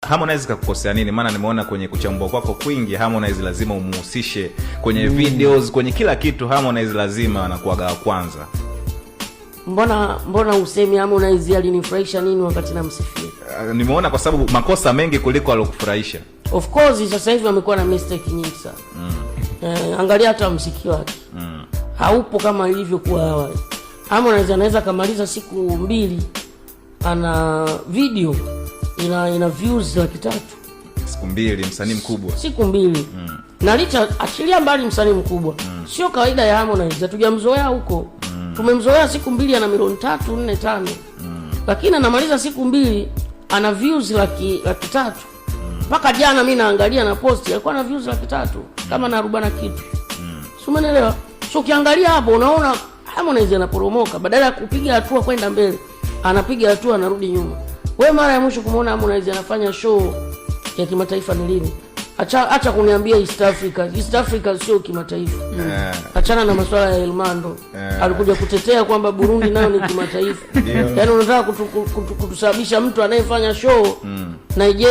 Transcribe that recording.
Harmonize kakukosea nini? Maana nimeona kwenye kuchambua kwako kwingi Harmonize lazima umuhusishe kwenye videos, kwenye kila kitu. Harmonize lazima anakuwaga wa kwanza. Mbona usemi Harmonize alinifurahisha nini wakati namsifia? Nimeona kwa sababu makosa mengi kuliko alokufurahisha. Of course sasa hivi amekuwa na mistake nyingi sana. Angalia hata mziki wake haupo kama ilivyokuwa awali. Harmonize anaweza kamaliza siku 2 ana video ina views 300,000. Siku 2, msanii mkubwa. Siku 2. Na licha, achilia mbali msanii mkubwa, sio kawaida ya Harmonize, hatujamzoea huko. Tumemzoea siku 2 ana milioni 3, 4, 5. Lakini anamaliza siku 2 ana views 300,000. Mpaka jana mimi naangalia na post alikuwa na views 300,000 kama na 40 na kitu. Si umeelewa? So ukiangalia hapo unaona Harmonize anaporomoka, badala ya kupiga hatua kwenda mbele, anapiga hatua anarudi nyuma. Wewe mara ya mwisho kumuona Harmonize anafanya show ya kimataifa ni lini? Acha kuniambia East Africa. East Africa sio kimataifa. Achana na masuala ya Elmando. Alikuja kutetea kwamba Burundi nayo ni kimataifa. Yaani unataka kutusababisha mtu anayefanya show Nigeria.